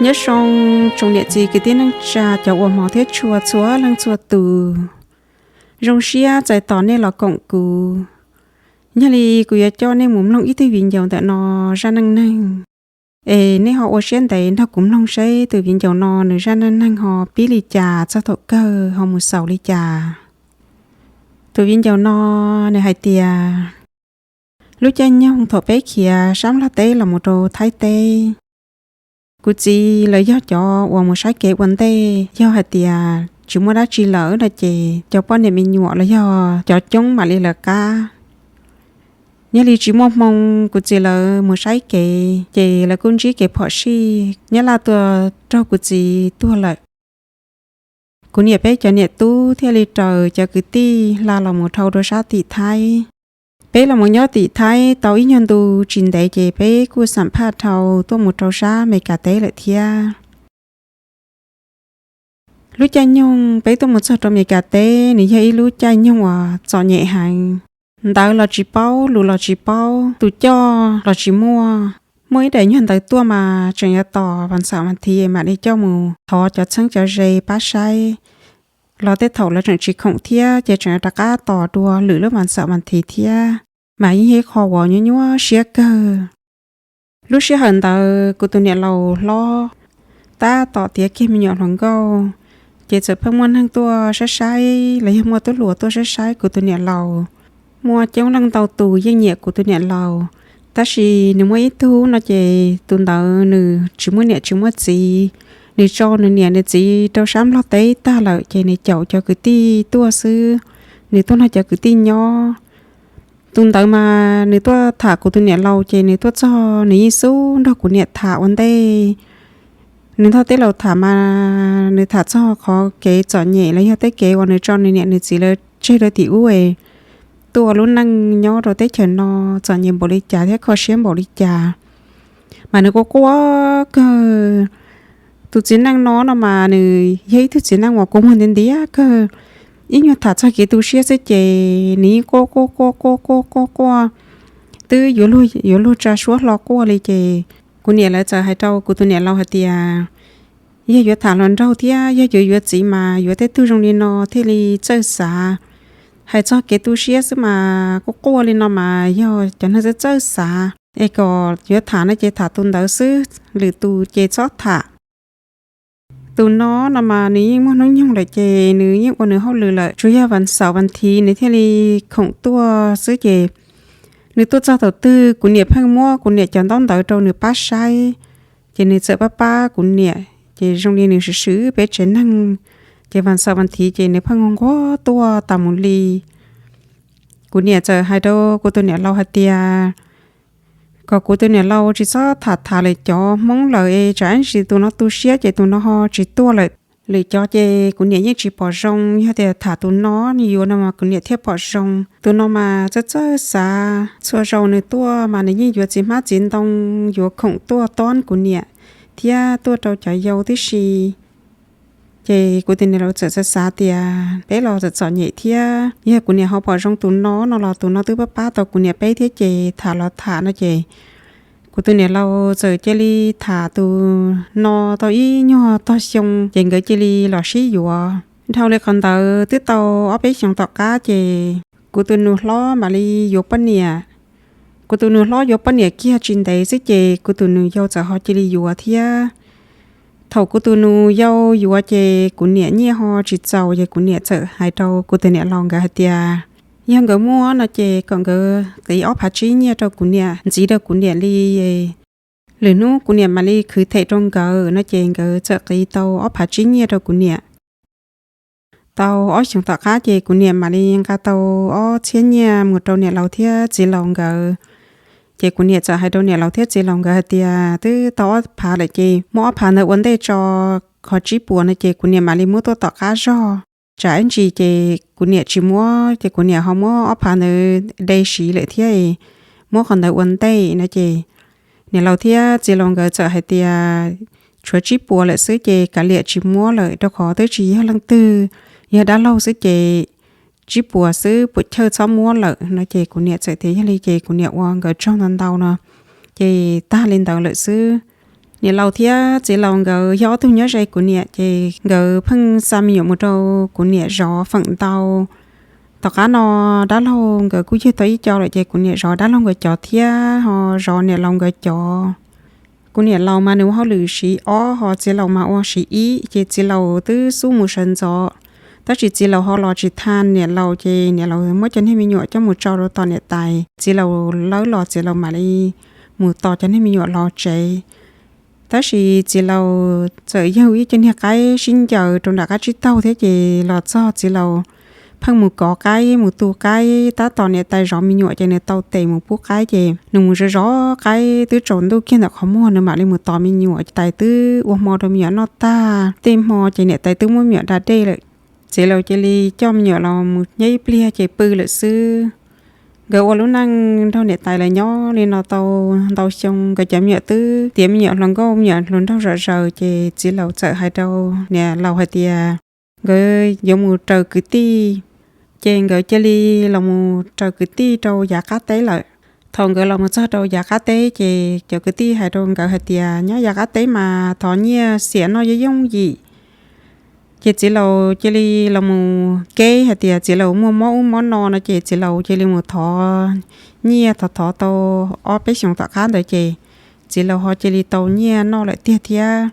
Nyob zoo tsoom niam txiv kwv tij neej tsa cov uas hmov thiab tshua txhua leej txhua tus, zoo siab txais tos nej los koom kuv. Yog li kuv yuav coj nej mus mloog ib tug viv ncaus ntawm no zaj neej neeg, es nej ho ua siab ntev nrog kuv mloog seb tus viv ncaus no nws zaj neej neeg ho pib li cas txog thaum kawg ho mus xaus li cas. Tus viv ncaus no nws hais tias, lub caij nyoog thaum peb khiav sab Nplog teb los mus rau Thaib teb, kuv txiv lawv yog cov uas mus saib kev ua ntej, yog hais tias tsis muaj dab tsi lawm no ces cov poj niam me nyuam los yog cov coob mam li lawv qab. Yog li tsis muaj hmoo, kuv txiv lawv mus saib kev ces lawv kuj ntsib kev phom sij, nyab laj tuaj raug kuv txiv tuag lawm. Kuv niam peb cov niam tub thiaj li raws cov kwv tij hla los mus dhau rau sab tim Thaib. Peb los mus nyob tim Thaib tau ib nyuag ntu tsis ntev ces peb kuj xam phaj dhau tuaj mus rau sab Meskas teb lawm thiab. Lub caij nyoog peb tuaj mus txog rau Meskas teb nws yog ib lub caij nyoog uas txom nyem heev. Ntawv los tsis paub, lus los tsis paub, tus coj los tsis muaj. Muaj ib daim nyuag ntawv tuaj mas tseem yuav tos vas xaum vas thiv mam li coj mus thov cov txheeb cov ze pab saib. Los tej thaum lawv tseem tsis khoom thiab ces tseem yuav rov qab tos dua lwm lub vas xaum vas thiv thiab, mas yeej yog ib qho uas nyuaj nyuaj siab kawg. Lub sij hawm ntawd kuv tus niam laus hlob tab tom tiav kiag me nyuam hluas nkauj, ces txawm pheej muaj neeg tuaj saib saib los yog muaj tub hluas tuaj saib saib kuv tus niam laus. Muaj coob leej ntau tus yeej nyiam kuv tus niam laus, tab sis nws muaj ib tug no ces tus ntawd nws tsis muaj niam tsis muaj txiv. Nws tso nws niam nws txiv rau sab Nplog teb tag lawm ces nws caum cov kwv tij tuaj xwb, nws tuaj nrog cov kwv tij nyob. Tus ntawd mas nws tuaj tham kuv tus niam laus ces nws tuaj txog nws yeej xub nrog kuv niam tham ua ntej. Nws nrog tej laus tham mas nws tham txog qhov kev txom nyem los yog tej kev uas nws tso nws niam nws txiv lawv tseg rau tim ub es tuaj ua lub neej nyob rau teb chaws no txom nyem npaum li cas thiab kho siab npaum li cas. Mas nws quaj quaj kawg. Tus txiv neej no no mas nws yog ib tug txiv neej uas kua muag ntiav ntiav kawg. Ib nyuag tham txog kev tu siab xwb ces nws yeej quaj quaj quaj quaj quaj quaj quaj, twb yuav luag tsa suab hlo quaj li ces kuv niam lawv txawm hais rau kuv tus niam laus hais tias, yog yuav tham hluas nraug thiab yog yuav yuav txiv mas yuav tej tug zoo li no thiaj li txawj xav. Hais txog kev tu siab xwb mas quaj quaj li no mas yog cov neeg txawj txawj xav, es kom yuav tham no ces tham tus ntawd xwb, lwm tus ces txhob tham. Tus no no mas nws yeej muaj hnub nyoog lawm ces nws yeej ua nws hauj lwm lawm, tsuas yog vas xaum vas thiv nws thiaj li khoom tuaj xwb ces nws tuaj txog thaum twg kuv niam pheej muab kuv niam cov ntaub ntawv rau nws pab saib, ces nws txawm pab pab kuv niam, ces zoo li nws swm swm peb tsev neeg, ces vas xaum vas thiv ces nws pheej nquag nquag tuaj tas mus li. Kuv niam txawm hais rau kuv tus niam laus hais tias kom kuv tus niam laus tsis txhob tham tham lwm cov Hmoob lawm es tsam ib ntsis tus no tu siab ces tus no ho tsis tuaj lawm. Lwm cov ces kuv niam yeej tsis pom zoo, yog tias tham tus no nws yuav no mas kuv niam thiaj pom zoo. Tus no mas txawj txawj xav, txhua zaus nws tuaj mas nws yeej yuav txiv hmab txiv ntoo, yuav khoom tuaj tob kuv niam thiab tuaj rau cov yau tib si. Ces kuv tus niam laus txawm xav xav tias peb los txawm txom nyem thiab, yog kuv niam ho pom zoo tus no no los tus no twb pab pab tau kuv niam peb thiab ces tham los tham no ces kuv tus niam laus txawm cia li tham tus no tau ib nyuag tog xyoo ces nkawd cia li los sib yuav. Dhau li qhov ntawd twb tau ob peb xyoos tom qab ces kuv tus nus hlob mam li yuav poj niam. Kuv tus nus hlob yuav poj niam kiag tsis ntev xwb ces kuv tus nus yau txawm ho cia li yuav thiab. Thaum kuv tus nus yau yuav ces kuv niam nyiaj ho tsis txaus ces kuv niam txawm hais rau kuv tus niam laus nkawd hais tias yog nkawd muaj no ces kom nkawd qiv ob phav tsib nyiaj rau kuv niam ntxiv rau kuv niam li. Lwm hnub kuv niam mam li khwv them rau nkawd no ces nkawd txawm qiv tau ob phav tsib nyiaj rau kuv niam. Tau ob xyoos tom qab ces kuv niam mam li nqa tau ob txhiab nyiaj mus rau niam laus thiab txiv laus nkawd. Ces kuv niam txawm hais rau niam laus thiab txiv laus nkawd hais tias twb tau ob phav lawm ces muab ob phav ntawd ua ntej tso, qhov tsib puas no ces kuv niam mam li muab tuaj tom qab zog. Tsam ib ntsis ces kuv niam tsis muab ces kuv niam ho muab ob phav ntawd de siv lawm thiab, muab qhov ntawd ua ntej no ces niam laus thiab txiv laus nkawd txawm hais tias tshuav tsib puas lawm xwb ces kav liam tsis muab lawm rau qhov twb tsis yog leej twg, yog dab laug xwb ces tsib puas xwb puam chawj txhob muab lawm no ces kuv niam txawm tias yog li ces kuv niam ua nkawd tsaug ntau ntau no ces tag li ntawd lawm xwb. Niam laus thiab txiv laus nkawd yog ob tug nyob ze kuv niam, ces nkawd pheej xa me nyuam mus rau kuv niam zov feem ntau. Tom qab no dab laug nkawd kuj yug tau ib co lawm, ces kuv niam zov dab laug nkawd cov thiab ho zov niam laus nkawd cov. Kuv niam laus mas nws ua hauj lwm siv ob, ho txiv laus mas ua siv ib, ces txiv laus twb xub mus sawv ntxov. Tab sis txiv laus ho los tsis tau niam laus, ces niam laus muab cov niag me nyuam coj mus tso rau tom niam tais, txiv laus lawb los txiv laus mam li mus tos cov niag me nyuam los tsev. Tab sis txiv laus txawm yug ib co niag qaib sib ncaws rau nram qab tsib taug thiab, ces los txog txiv laus pheej mus kov qaib mus tu qaib, tab tom niam tais zov me nyuam ces nws tau tes mus pub qaib, ces nws mus zov zov qaib twb tsaus ntuj kiag ntawm qhov muag, nws mam li mus tos me nyuam. Tais twb ua hmo rau me nyuam noj tag, tej hmo ces niam tais twb muab me nyuam da dej lawm. Txiv laus cia li coj me nyuam los mus nyob ib pliag ces pw lawm xwb. Nkawd ua lub neej nrog niam tais lawv nyob li no tau ntau xyoo, nkawd cov me nyuam twb tiav me nyuam hluas nkauj me nyuam hluas nraug zom zaws, ces txiv laus txawm hais rau niam laus hais tias nkawd yuav mus raws kwv tij, ces nkawd cia li los mus raws kwv tij rau yav qab teb lawm. Thaum nkawd los mus txog rau yav qab teb, ces cov kwv tij hais rau nkawd hais tias nyob yav qab teb mas thov nyiaj xiam noj yooj yooj yim. Ces txiv laus cia li los mus keb hais tias txiv laus muaj mob ub mob no no, ces txiv laus cia li mus thov nyiaj, thov thov tau ob peb xyoos tom qab ntawd, ces txiv laus ho cia li tau nyiaj noj lawm tiag thiab.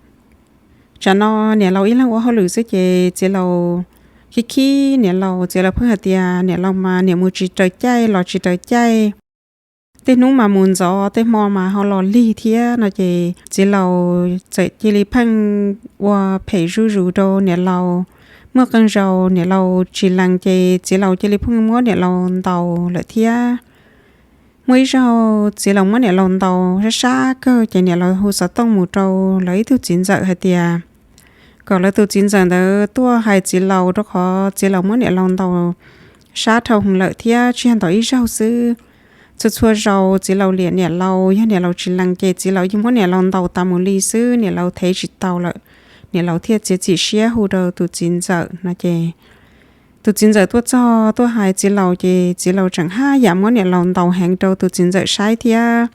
Tsam no niam laus ib leeg ua hauj lwm xwb, ces txiv laus khib khib niam laus, txiv laus pheej hais tias niam laus mas niam mus tsis raws caij los tsis raws caij, tej hnub mas mus ntxov, tej hmo mas ho los lig thiab no, ces txiv laus txawm cia li pheej ua phem zuj zus rau niam laus. Muaj qee zaus niam laus tsis lees, ces txiv laus cia li pheej muab niam laus ntaus lawm thiab. Muaj ib zaug txiv laus muab niam laus ntaus sab sab kawg, ces niam laus hu xov tooj mus rau lawv ib tug txiv ntxawm hais tias kom lawv tus txiv ntxawm ntawd tuaj hais txiv laus, rau qhov txiv laus muab niam laus ntaus sab dhau heev lawm thiab tsis yog ntaus ib zaug xwb. Txhua txhua zaus txiv laus liam niam laus, yog niam laus tsis lees ces txiv laus yeej muab niam laus ntaus tas mus li xwb, niam laus thev tsis tau lawm. Niam laus thiaj txiav txim siab hu rau tus txiv ntxawm no, ces tus txiv ntxawm tuaj txog tuaj hais txiv laus, ces txiv laus tseem haj yam muab niam laus ntaus heev rau tus txiv ntxawm saib thiab.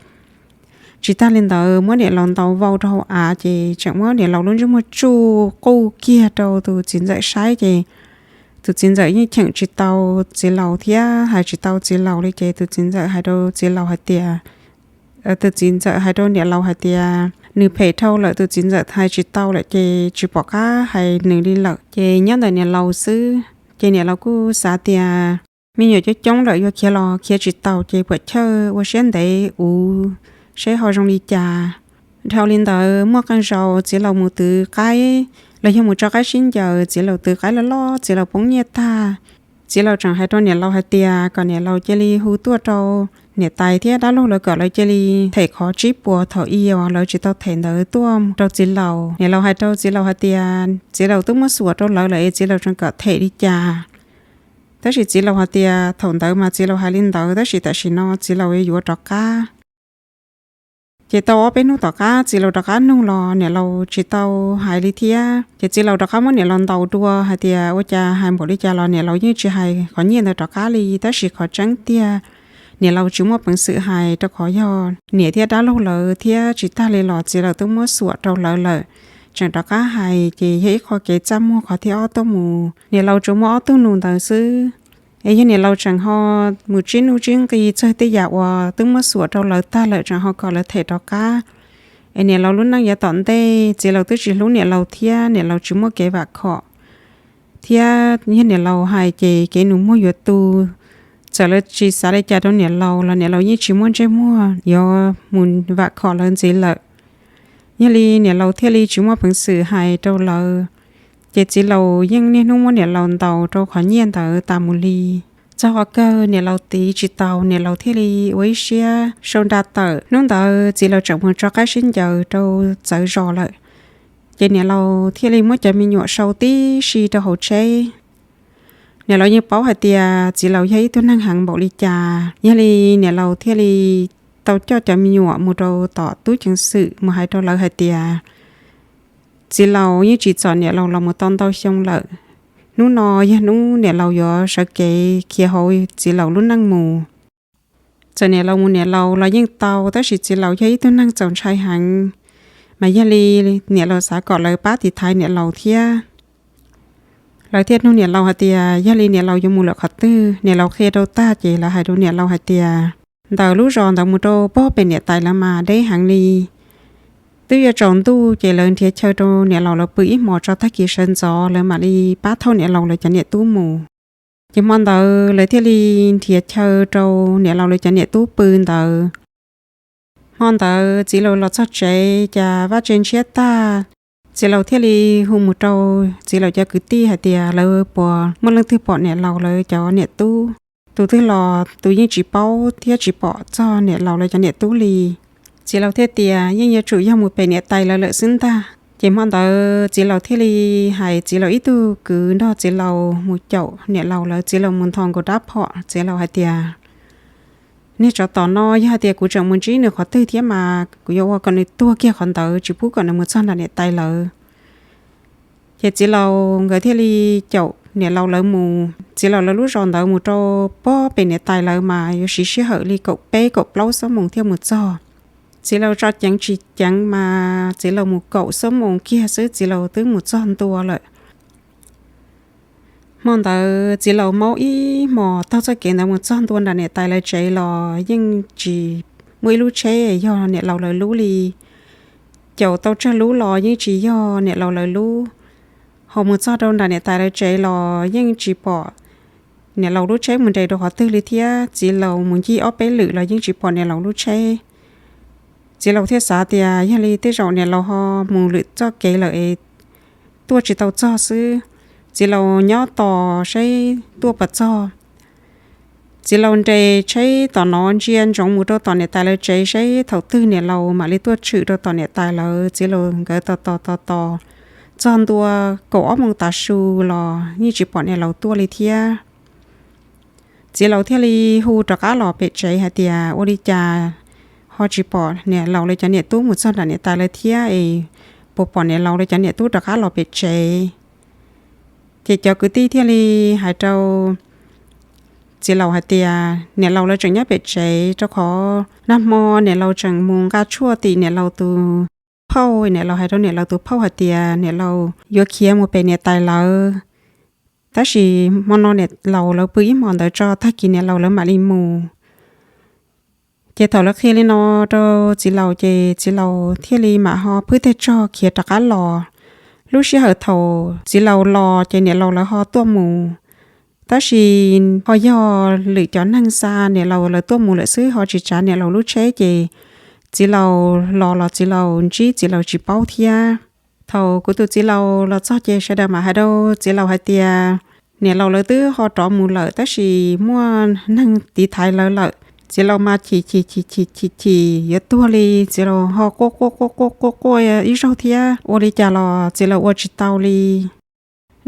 Tsis tag li ntawd, muab niam laus ntaus vau rau hauv av, ces tseem muab niam laus lub ntsej muag tsuj quj kiag rau tus txiv ntxawm saib, ces tus txiv ntxawm yeej cheem tsis tau txiv laus thiab hais tsis tau txiv laus li, ces tus txiv ntxawm hais rau txiv laus hais tias, tus txiv ntxawm hais rau niam laus hais tias nws phem dhau lawm, tus txiv ntxawm hais tsis tau lawm, ces tsis pom qab hais nws li lawm, ces nyob ntawm niam laus xwb. Ces niam laus kuj xav tias me nyuam coob coob lawm yuav khiav los khiav tsis tau, ces puam chawj ua siab ntev ua seb ho zoo li cas. Dhau li ntawd, muaj qee zaus txiv laus mus twv qaib los yog mus tso qaib sib ncaws, txiv laus twv qaib loj loj, txiv laus poob nyiaj tag. Txiv laus tseem hais rau niam laus hais tias kom niam laus cia li hu tuaj rau niam tais thiab dab laug lawv kom lawv cia li them qhov tsib puas thaum i os lawv tsis tau them ntawd tuaj rau txiv laus. Niam laus hais rau txiv laus hais tias txiv laus twb muab xuam rau lawv lawm es txiv laus tseem kom them li cas. Tab sis txiv laus hais tias thaum ntawd mas txiv laus hais li ntawd, tab sis tam sim no txiv laus yuav rov qab. Ces tau ob peb hnub tom qab txiv laus rov qab nug los niam laus tsis tau hais li thiab. Ces txiv laus rov qab muab niam laus ntaus dua hais tias ua cas hais npaum li cas los niam laus yeej tsis hais qhov nyiaj ntawd rov qab li, tab sis qhov tseeb tiag niam laus tsis muaj peev xwm hais rau qhov yog niam thiab dab laug lawv thiab, tsis tag li los txiv laus twb muab xuam rau lawv lawm. Tseem rov qab hais ces yog ib qho kev txaj muag qhov thib ob tuaj mus. Niam laus tsuas muaj ob tug nus ntawd xwb, es yog niam laus tseem ho mus tsib nuj tsib nqi txog tej yam uas twb muab xuam rau lawv tag lawm tseem ho kom lawv them rov qab, es niam laus lub neej yav tom ntej txiv laus twb tsis hlub niam laus thiab niam laus tsis muaj kev vam khom, thiab yog niam laus hais ces kev nus muag yuav tu. Txawm lawv tsis xav li cas rau niam laus los niam laus yeej tsis muaj ntsej muag yuav mus vam khom lawv ntxiv lawm. Yog li niam laus thiaj li tsis muaj peev xwm hais rau lawv, ces txiv laus yeej niaj hnub muab niam laus ntaus rau qhov nyiaj ntawd tas mus li. Txog qhov kawg niam laus tiv tsis tau, niam laus thiaj li ua ib siab sau nra tawm. Hnub ntawd txiv laus tseem mus tso qaib sib ncaws rau txawv zos lawm, ces niam laus thiaj li muab cov me nyuam sau tib si rau hauv tsheb. Niam laus yeej paub hais tias txiv laus yog ib tug neeg heev npaum li cas, yog li niam laus thiaj li tau coj cov me nyuam mus rau tom tub ceev xwm mus hais rau lawv hais tias txiv laus yeej tsim txom niam laus los mus tau ntau xyoo lawm. Hnub no yog hnub niam laus yuav sawv kev khiav hauv txiv laus lub neej mus. Txawm niam laus mus niam laus los yeej tau, tab sis txiv laus yog ib tug neeg txaus ntshai heev. mas yog li niam laus xav kom lawv pab tiv thaiv niam laus thiab. Lawv thiaj nug niam laus hais tias yog li niam laus yuav mus lawm qhov twg. Niam laus qhia rau tag ces lawv hais rau niam laus hais tias ntawm lub zos ntawd mus rau pob pem niam tais lawv mas deb heev li. Twb yuav tsaus ntuj ces lawv nrhiav chaw rau niam laus lawv pw ib hmos tso, tag kis sawv ntxov lawv mam li pab thauj niam laus lawv cov niam tub mus. Ces hmo ntawd lawv thiaj li nrhiav chaw rau niam laus lawv cov niam tub pw ntawd. Hmo ntawd txiv laus los txog tsev cas vaj tse ntshiab tag, txiv laus thiaj li hu mus rau txiv laus cov kwv tij hais tias lawv puas muaj leej twg pom niam laus lawv cov niam tub. Tus twg los tus yeej tsis paub thiab tsis pom txog niam laus lawv cov niam tub li. Txiv laus thiaj tias yeej yuav tsum yog mus pem niam tais lawv lawm xwb ntag. Ces hmo ntawd txiv laus thiaj li hais txiv laus ib tug kwv nrog txiv laus mus caum niam laus lawv. Txiv laus mus nthos nkaus rab phom, txiv laus hais tias niag tsov tom no yog hais tias kuv tseem mus ntsib nws qhov twg thiab mas kuv yuav ua kom nws tuag kiag qhov ntawd, tsis pub kom nws mus txog nram niam tais lawv. Ces txiv laus nkawd thiaj li caum niam laus lawv mus. Txiv laus lawv lub zos ntawd mus rau pob pem niam tais lawv mas yuav siv sij hawm li kaum peb kaum plaub xuab moos thiaj mus txog. Txiv laus tso ceev tsis ceev mas txiv laus mus kaum xuab moos kiag xwb txiv laus twb mus txog ntua lawm. Hmo ntawd txiv laus maub ib hmos taug txoj kev ntawd mus txog ntua nram niam tais lawv tsev los yeej tsis muaj ib lub tsheb yog niam laus lawv lub li. Caum tau tsawg lub los yeej tsis yog niam laus lawv lub. Ho mus txog rau nram niam tais lawv tsev los yeej tsis pom niam laus lub tsheb mus nres rau qhov twg li thiab. Txiv laus mus ncig ob peb lwm los yeej tsis pom niam laus lub tsheb. Txiv laus thiaj xav tias yog li tej zaum niam laus ho mus lwm txoj kev lawm es tuaj tsis tau txog xwb. Txiv laus nyob tos saib tuaj puas txog. Txiv laus nres tsheb tom no ntsia ntsoov mus rau tom niam tais lawv tsev saib thaum twg niam laus mam li tuaj tshwm rau tom niam tais lawv. Txiv laus nkawd tos tos tos tos txog ntua kaum ob moos tav su los yeej tsis pom niam laus tuaj li thiab. Txiv laus thiaj li hu rov qab los pem tsev hais tias ua li cas ho tsis pom niam laus lawv cov niam tub mus txog nram niam tais lawv thiab es puas pom niam laus lawv cov niam tub rov qab los pem tsev. Ces cov kwv tij thiaj li hais rau txiv laus hais tias niam laus lawv tseem nyob pem tsev, rau qhov nag hmo niam laus tseem mus nqa tshuaj tim niam laus tus phauj. Niam laus hais rau niam laus tus phauj hais tias niam laus yuav khiav mus pem niam tais lawv, tab sis hmo no niam laus lawv pw ib hmos ntawd tso, tag kis niam laus lawv mam li mus. Ces thaum lawv qhia li no rau txiv laus ces txiv laus thiaj li mam ho phwb tej tsog khiav rov qab los. Lub sij hawm thaum txiv laus los ces niam laus lawv ho tuaj mus, tab sis ho yog lwm cov neeg xa niam laus lawv tuaj mus lawm xwb, ho tsis tsav niam laus lub tsheb, ces txiv laus los los txiv laus ntsib txiv laus tsis paub thiab. Thaum kuv tus txiv laus los txog ces sawv daws mam hais rau txiv laus hais tias niam laus lawv twb ho rov mus lawm, tab sis muaj neeg tiv thaiv lawv lawm. Txiv laus mas chim chim chim chim chim chim yuav tuag li, txiv laus ho quaj quaj quaj quaj quaj quaj ib zaug thiab, ua li cas los txiv laus ua tsis tau li.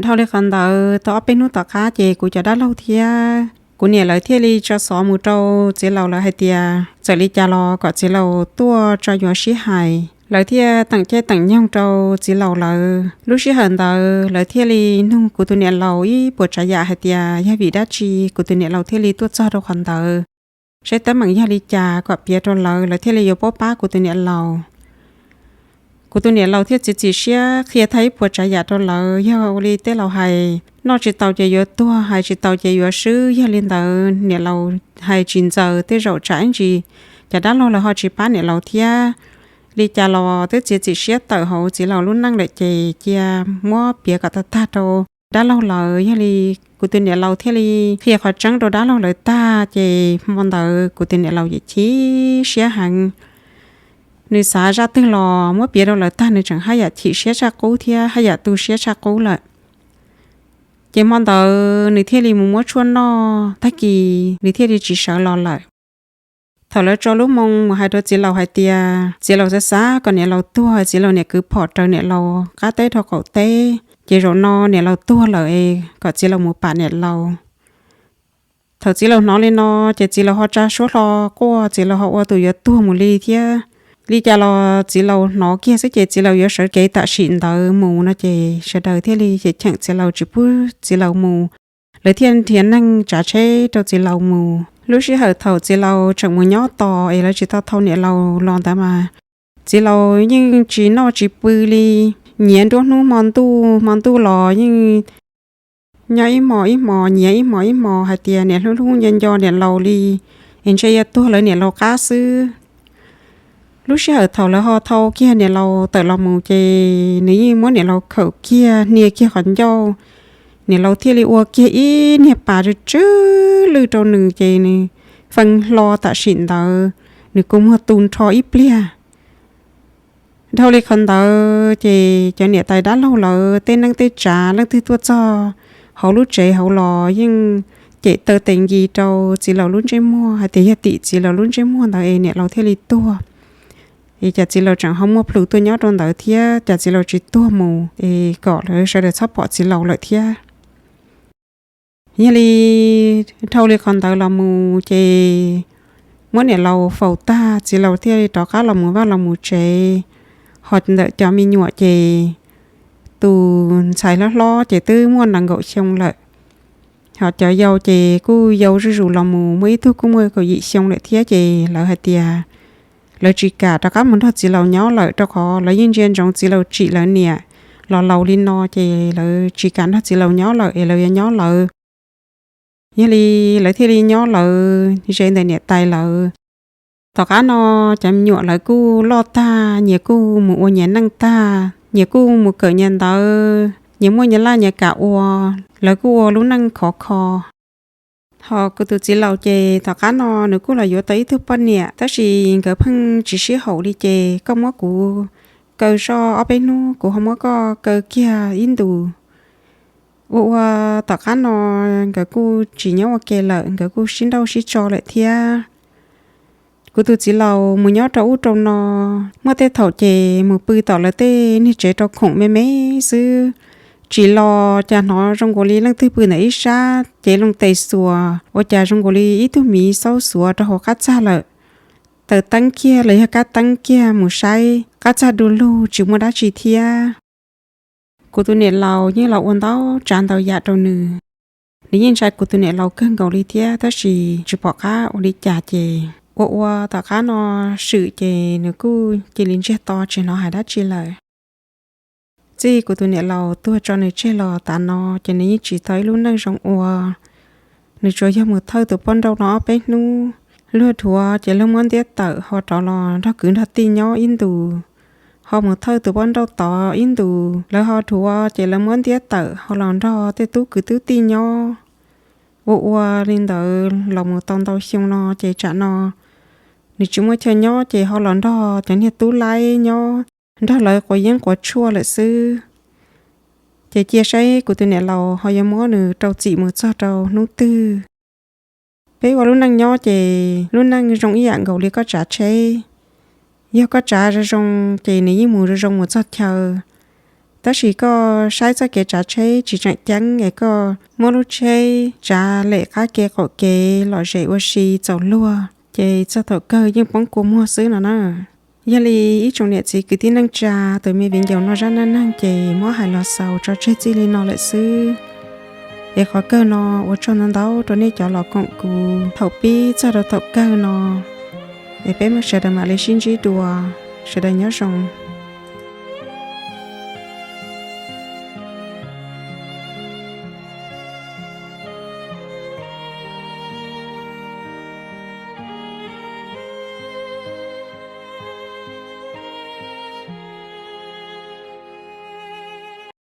Dhau li qhov ntawd tau ob peb hnub tom qab ces kuv cov dab laug thiab kuv niam lawv thiaj li tso xov mus rau txiv laus lawv hais tias txawm li cas los kom txiv laus tuaj tso yuav sib hais. Lawv thiaj teem caij teem nyoog rau txiv laus lawv. Lub sij hawm ntawd lawv thiaj li nug kuv tus niam laus ib puas tsav yam hais tias yog vim dab tsi kuv tus niam laus thiaj li tuaj txog rau qhov ntawd, saib teeb meem yog li cas kom piav rau lawv, lawv thiaj li yuav paub pab kuv tus niam laus. Kuv tus niam laus thiaj txiav txim siab qhia tag ib puas tsav yam rau lawv, yog ua li tej laus hais, noj tsis tau ces yuav tuag, hais tsis tau ces yuav swb. Yog li ntawd niam laus hais tsis ntxaws, tej zaum tsam ib ntsis cov dab laug lawv ho tsis pab niam laus thiab. Li cas los twb txiav txim siab tawm hauv txiv laus lub neej lawm ces cia muab piav kom tag tag rau dab laug lawv. Yog li kuv tus niam laus thiaj li qhia qhov tseeb rau dab laug lawv tag ces hmo ntawd kuv tus niam laus chim siab heev. Nws xav zaj twg los muab piav rau lawv tag, nws tseem haj yam chim siab tshaj qub thiab haj yam tu siab tshaj qub lawm. Ces hmo ntawd nws thiaj li mus muab tshuaj noj, tag kis nws thiaj li tsis sawv los lawm. Thaum lawv tso lub moo mus hais rau txiv laus hais tias txiv laus xav xav kom niam laus tuag, txiv laus niam kwv phom raws niam laus qab teb rau qaum teb, ces zaum no niam laus tuag lawm es kom txiv laus mus pam niam laus. Thaum txiv laus hnov li no ces txiv laus ho tsa suab hlo quaj, txiv laus ho ua tus yuav tuag mus li thiab. Li cas los txiv laus hnov kiag xwb ces txiv laus yuav sawv kev tam sim ntawd mus no ces sawv daws thiaj li cheem cheem txiv laus tsis pub txiv laus mus. Lawv thiaj nrhiav neeg tsav tsheb rau txiv laus mus. Lub sij hawm thaum txiv laus tseem mus nyob tos es lawv tsis tau thau niam laus los ntawd mas Txiv laus yeej tsis noj tsis pw li, nyiav nruab hnub hmo ntuj, hmo ntuj los yeej nyob ib hmos ib hmos, nyiav ib hmos ib hmos hais tias niam hlub hlub nco nco niam laus li, es ntshe yuav tuag lawv niam laus qab xwb. Lub sij hawm thaum lawv ho thau kiag niam laus tawm los mus ces nws yeej muab niam laus khawm kiag, hnia kiag qhov ncauj. Niam laus thiaj li ua kiag ib niag pas tsw tsw lwj rau nws ces nws fee hlo tam sim ntawd, nws kua muag tu nrho ib pliag. Dhau li qhov ntawd ces cov niam tais dab laug lawv tej neej tej tsav leej twg tuaj txog hauv lub tsev hauv los yeej cem taw tes nkis rau txiv laus lub ntsej muag hais tias yog tim txiv laus lub ntsej muag ntawd es niam laus thiaj li tuag, es cas txiv laus tseem ho muaj plhus tuaj nyob rau ntawd thiab, cas txiv laus tsis tuag mus es kom lawv sawv daws txhob pom txiv laus lawm thiab. Yog li dhau li qhov ntawd los mus ces muab niam laus faus tag, txiv laus thiaj li rov qab los mus vaj los mus tsev. Ho ntawm cov me nyuam ces tus ntxhais hlob hlob ces twb muaj nees nkaum xyoo lawm, ho cov yau ces kuj yau zuj zus los mus, muaj ib tug kuj muaj kaum yim xyoo lawm thiab. Ces lawv hais tias lawv tsis kam rov qab mus nrog txiv laus nyob lawm, rau qhov lawv yeej ntsia ntsoov txiv laus tsim lawv niam los laus li no, ces lawv tsis kam nrog txiv laus nyob lawm es lawv yuav nyob lawv. Yog li lawv thiaj li nyob lawv ze ntawm niam tais lawv. Tom qab no cov me nyuam lawv kuj loj tag, nyias kuj mus ua nyias neej tag, nyias kuj mus kawm nyias ntawv, nyias muaj nyias laj nyias kam ua, lawv kuj ua lub neej khov kho. Ho kuv tus txiv laus ces tom qab no nws kuj los yuav tau ib tug poj niam, tab sis nkawd pheej tsis sib haum li, ces koj muab kuv kaw zoj ob peb hnub, kuv ho muab koj kaw kiag ib ntus. Ua ua tom qab no nkawd kuj tsis nyob ua ke lawm, nkawd kuj sib nrauj sib tso lawm thiab. Kuv tus txiv laus mus nyob rau ub rau no, muaj tej thaum ces mus pw tom lawv tej niag tsev rau khoom me me xwb, tsim los cas hnov zoo nkaus li leej twg pw ntawm ib sab, cev loo tes xuas ua cas zoo nkaus li ib tug miv xaub xuav rau hauv qab txag lawm. Taws teeb kiag los yog kab teeb kiag mus saib qab txag du lug tsis muaj dab tsi thiab. Kuv tus niam laus yeej los ua ntau tsav ntau yam rau nws. Nws yeej ntshai kuv tus niam laus kawg nkaus li thiab, tab sis tsis pom qab ua li cas ces ua ua tom qab no swm ces nws kuj cia li ntsiag to tsis hnov hais dab tsi lawm. Txij kuv tus niam laus tuag tso nws tseg los tav no ces nws yeej tsis tau ib lub neej zoo ua. Nws tsuas yog mus thawj tus poj nrauj no ob peb hnub, luag dhuav ces luag muab ntiab tawm ho rov los nrog kwv nrog tij nyob ib ntus. Ho mus thawj tus poj nrauj tod ib ntus, lawv ho dhuav ces lawv muab ntiab tawm ho los nrog tej tub kwv tub tij nyob. Ua ua li ntawd los mus tau ntau xyoo no ces tsam no nws tsis muaj chaw nyob ces ho los nrog cov niag tub laib nyob, nrog lawv quav yeeb quav tshuaj lawm xwb. Ces cia saib kuv tus niam laus ho yuav muab nws rau txim mus txog rau hnub twg. Peb ua lub neej nyob ces lub neej zoo ib yam nkaus li koj tsav tsheb. Yog koj tsav zoo zoo ces nws yeej mus zoo zoo mus txog chaw. Tab sis koj saib txoj kev tsav tsheb tsis tseem ceeb es koj muab lub tsheb tsav lem qab kev qaum kev lom zem ua si txaus luag, ces txog thaum kawg yeej poob kua muag xwb no na. Yog li ib tsoom niam txiv kwv tij neej tsa, tus me viv ncaus no zaj neej neeg ces muab hais los xaus tso tseg txij li no lawm xwb. Es qhov kawg no ua tsaug ntau ntau rau nej cov los koom kuv thaum pib txog rau thaum kawg no. Es peb sawv daws mam li sib ntsib dua, sawv daws nyob zoo.